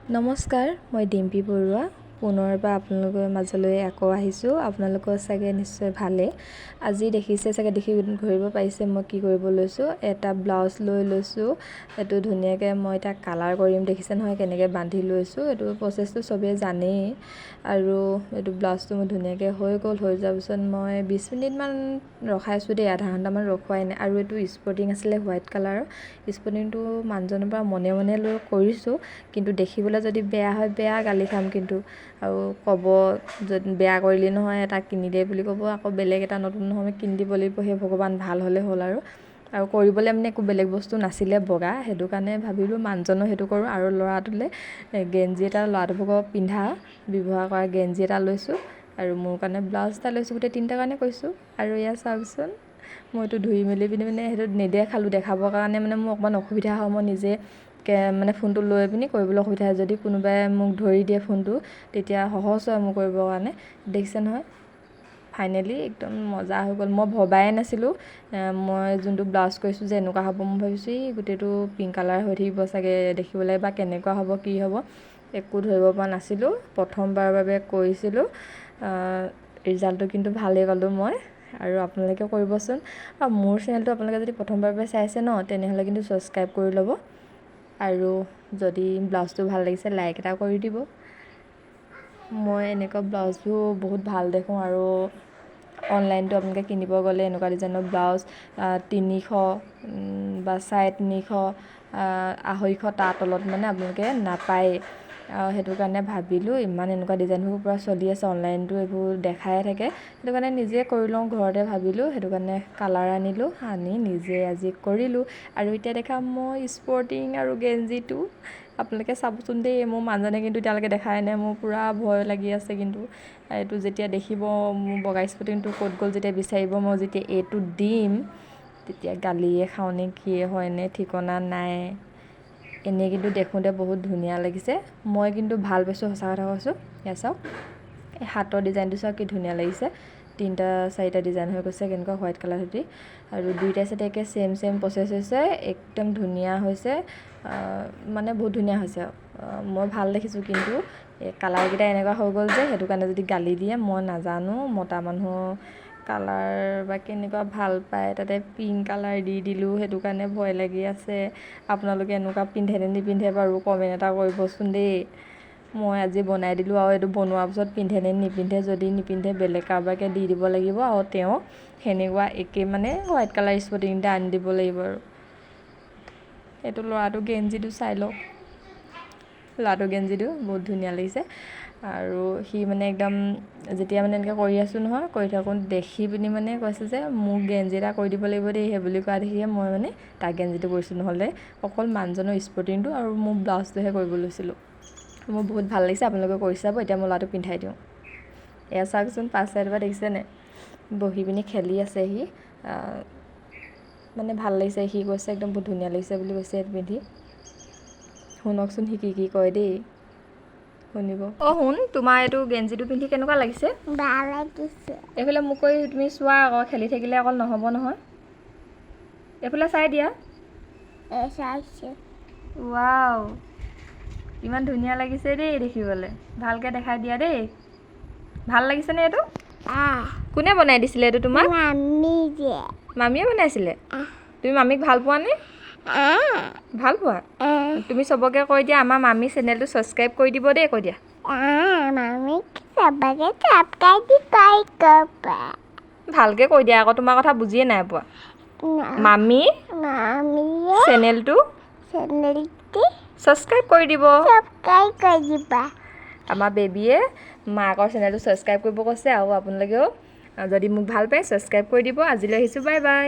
নমস্কাৰ, মই ডিম্পী বৰুৱা। পুনৰ এবাৰ আপোনালোকৰ মাজলৈ আকৌ আহিছোঁ। আপোনালোকৰ চাগে নিশ্চয় ভালেই। আজি দেখিছে চাগে, দেখি ধৰিব পাৰিছে মই কি কৰিব লৈছোঁ। এটা ব্লাউজ লৈ লৈছোঁ। এইটো ধুনীয়াকৈ মই এতিয়া কালাৰ কৰিম। দেখিছে নহয় কেনেকৈ বান্ধি লৈছোঁ। এইটো প্ৰচেছটো চবেই জানেই। আৰু এইটো ব্লাউজটো মোৰ ধুনীয়াকৈ হৈ গ'ল। হৈ যোৱাৰ পিছত মই 20 মিনিটমান ৰখাইছোঁ দেই, আধা ঘণ্টামান ৰখোৱাই নাই। আৰু এইটো স্পৰ্টিং আছিলে হোৱাইট কালাৰৰ। স্পৰ্টিংটো মানুহজনৰ পৰা মনে মনে লৈ কৰিছোঁ, কিন্তু দেখিবলৈ যদি বেয়া হয়, বেয়া গালি খাম কিন্তু। আৰু ক'ব, যদি বেয়া কৰিলি নহয়, এটা কিনি দে বুলি ক'ব। আকৌ বেলেগ এটা নতুন নহয় কিনি দিব লাগিব। সেই ভগৱান, ভাল হ'লে হ'ল আৰু। আৰু কৰিবলৈ মানে একো বেলেগ বস্তু নাছিলে বগা, সেইটো কাৰণে ভাবিলোঁ মানুহজনৰ সেইটো কৰোঁ আৰু ল'ৰাটোলৈ গেঞ্জি এটা, ল'ৰাটো ভাগৰ পিন্ধা, ব্যৱহাৰ কৰা গেঞ্জি এটা লৈছোঁ আৰু মোৰ কাৰণে ব্লাউজ এটা লৈছোঁ। গোটেই তিনিটাৰ কাৰণে কৰিছোঁ। আৰু এয়া চাওকচোন, মইতো ধুই মেলি পিনি মানে সেইটো নেদেখালোঁ। দেখাবৰ কাৰণে মানে মোৰ অকণমান অসুবিধা হয়। মই নিজে মানে ফোনটো লৈ পিনি কৰিবলৈ অসুবিধা হয়। যদি কোনোবাই মোক ধৰি দিয়ে ফোনটো, তেতিয়া সহজ হয় মোৰ কৰিবৰ কাৰণে। দেখিছে নহয়, ফাইনেলি একদম মজা হৈ গ'ল। মই ভবাই নাছিলোঁ মই যোনটো ব্লাউজ কৰিছোঁ যে এনেকুৱা হ'ব। মই ভাবিছোঁ এই গোটেইটো পিংক কালাৰ হৈ থাকিব চাগে দেখিবলৈ বা কেনেকুৱা হ'ব, কি হ'ব, একো ধৰিব পৰা নাছিলোঁ। প্ৰথমবাৰৰ বাবে কৰিছিলোঁ, ৰিজাল্টটো কিন্তু ভালেই পালোঁ মই। আৰু আপোনালোকেও কৰিবচোন। আৰু মোৰ চেনেলটো আপোনালোকে যদি প্ৰথমবাৰৰ বাবে চাইছে ন, তেনেহ'লে কিন্তু ছাবস্ক্ৰাইব কৰি ল'ব। আৰু যদি ব্লাউজটো ভাল লাগিছে, লাইক এটা কৰি দিব। মই এনেকুৱা ব্লাউজবোৰ বহুত ভাল দেখোঁ। আৰু অনলাইনটো আপোনালোকে কিনিব গ'লে এনেকুৱা ডিজাইনৰ ব্লাউজ 300 বা 350, 250, তাৰ তলত মানে আপোনালোকে নাপায়েই। সেইটো কাৰণে ভাবিলোঁ, ইমান এনেকুৱা ডিজাইনবোৰ পূৰা চলি আছে, অনলাইনতো এইবোৰ দেখায়ে থাকে, সেইটো কাৰণে নিজে কৰি লওঁ ঘৰতে ভাবিলোঁ। সেইটো কাৰণে কালাৰ আনিলোঁ, আনি নিজে আজি কৰিলোঁ। আৰু এতিয়া দেখাম মই স্পৰ্টিং আৰু গেঞ্জিটো। আপোনালোকে চাবচোন দেই। মোৰ মানুহজনে কিন্তু এতিয়ালৈকে দেখাই নাই। মোৰ পূৰা ভয় লাগি আছে কিন্তু। এইটো যেতিয়া দেখিব, মোৰ বগা স্পৰ্টিংটো ক'ত গ'ল যেতিয়া বিচাৰিব, মই যেতিয়া এইটো দিম, তেতিয়া গালিয়ে খাওঁ নে কিয়ে হয়নে ঠিকনা নাই। এনেই কিন্তু দেখোঁতে বহুত ধুনীয়া লাগিছে। মই কিন্তু ভাল পাইছোঁ, সঁচা কথা কৈছোঁ। এয়া চাওক, এই হাতৰ ডিজাইনটো চাওক, কি ধুনীয়া লাগিছে। তিনিটা চাৰিটা ডিজাইন হৈ গৈছে কেনেকুৱা হোৱাইট কালাৰ সৈতে। আৰু দুইটা চাইডে একে ছেইম ছেইম প্ৰচেছ হৈছে। একদম ধুনীয়া হৈছে, মানে বহুত ধুনীয়া হৈছে। মই ভাল দেখিছোঁ, কিন্তু এই কালাৰকেইটা এনেকুৱা হৈ গ'ল যে সেইটো কাৰণে যদি গালি দিয়ে, মই নাজানো মতা মানুহ কালাৰ বা কেনেকুৱা ভাল পায়। তাতে পিংক কালাৰ দি দিলোঁ, সেইটো কাৰণে ভয় লাগি আছে। আপোনালোকে এনেকুৱা পিন্ধে নে নিপিন্ধে বাৰু কমেণ্ট এটা কৰিবচোন দেই। মই আজি বনাই দিলোঁ আৰু এইটো বনোৱাৰ পিছত পিন্ধে নে নিপিন্ধে, যদি নিপিন্ধে বেলেগ কাৰোবাকে দি দিব লাগিব আৰু তেওঁ সেনেকুৱা একেই মানে হোৱাইট কালাৰ স্পৰ্টিং এটা আনি দিব লাগিব। আৰু এইটো ল'ৰাটো গেঞ্জিটো চাই লওক। ল'ৰাটো গেঞ্জিটো বহুত ধুনীয়া লাগিছে। আৰু সি মানে একদম যেতিয়া মানে এনেকৈ কৰি আছোঁ নহয়, কৰি থাকোঁ দেখি পিনি মানে কৈছে যে মোক গেঞ্জি এটা কৰি দিব লাগিব দেই। সেই বুলি কোৱা দেখিয়ে মই মানে তাৰ গেঞ্জিটো কৰিছোঁ, নহ'লে অকল মানুহজনৰ স্পৰ্টিংটো আৰু মোৰ ব্লাউজটোহে কৰিব লৈছিলোঁ। মোৰ বহুত ভাল লাগিছে, আপোনালোকে কৰি চাব। এতিয়া মই ল'ৰাটোক পিন্ধাই দিওঁ। এয়া চাওকচোন, পাছ চাইডৰ পৰা দেখিছে নাই, বহি পিনি খেলি আছে সি। মানে ভাল লাগিছে, সি কৈছে একদম বহুত ধুনীয়া লাগিছে বুলি কৈছে এইটো পিন্ধি। শুনকচোন সি কি কি কয় দেই, শুনিব। অ' শুন, তোমাৰ এইটো গেঞ্জিটো পিন্ধি কেনেকুৱা লাগিছে? ভাল লাগিছে। এইফালে মোক কৰি তুমি চোৱা আকৌ, খেলি থাকিলে অকল নহ'ব নহয়। এইফালে চাই দিয়া। এই চাইছোঁ। ৱাও, ইমান ধুনীয়া লাগিছে দেই দেখিবলৈ। ভালকৈ দেখাই দিয়া দেই। ভাল লাগিছেনে এইটো? আহ। কোনে বনাই দিছিলে এইটো তোমাক? মামী যে। মামীয়ে বনাইছিলে? তুমি মামীক ভাল পোৱানে? আহ। ভাল পোৱা? আহ। তুমি চবকে কৈ দিয়া, আমাৰ মামী চেনেলটো ছাবস্ক্ৰাইব কৰি দিব দেই, কৈ দিয়া। আহ, মামীক চবকে ছাবস্ক্ৰাইব দি কবা। ভালকৈ কৈ দিয়া আকৌ, তোমাৰ কথা বুজিয়ে নাই পোৱা। মামী মামীয়ে চেনেলটো চেনেলটো ছাবস্ক্ৰাইব কৰি দিব। ছাবস্ক্ৰাইব কৰি দিবা। আমাৰ বেবীয়ে মাকৰ চেনেলটো ছাবস্ক্ৰাইব কৰিব কৈছে। আৰু আপোনালোকেও যদি মোক ভাল পায়, ছাবস্ক্ৰাইব কৰি দিব। আজিলৈ আহিছোঁ, বাই বাই।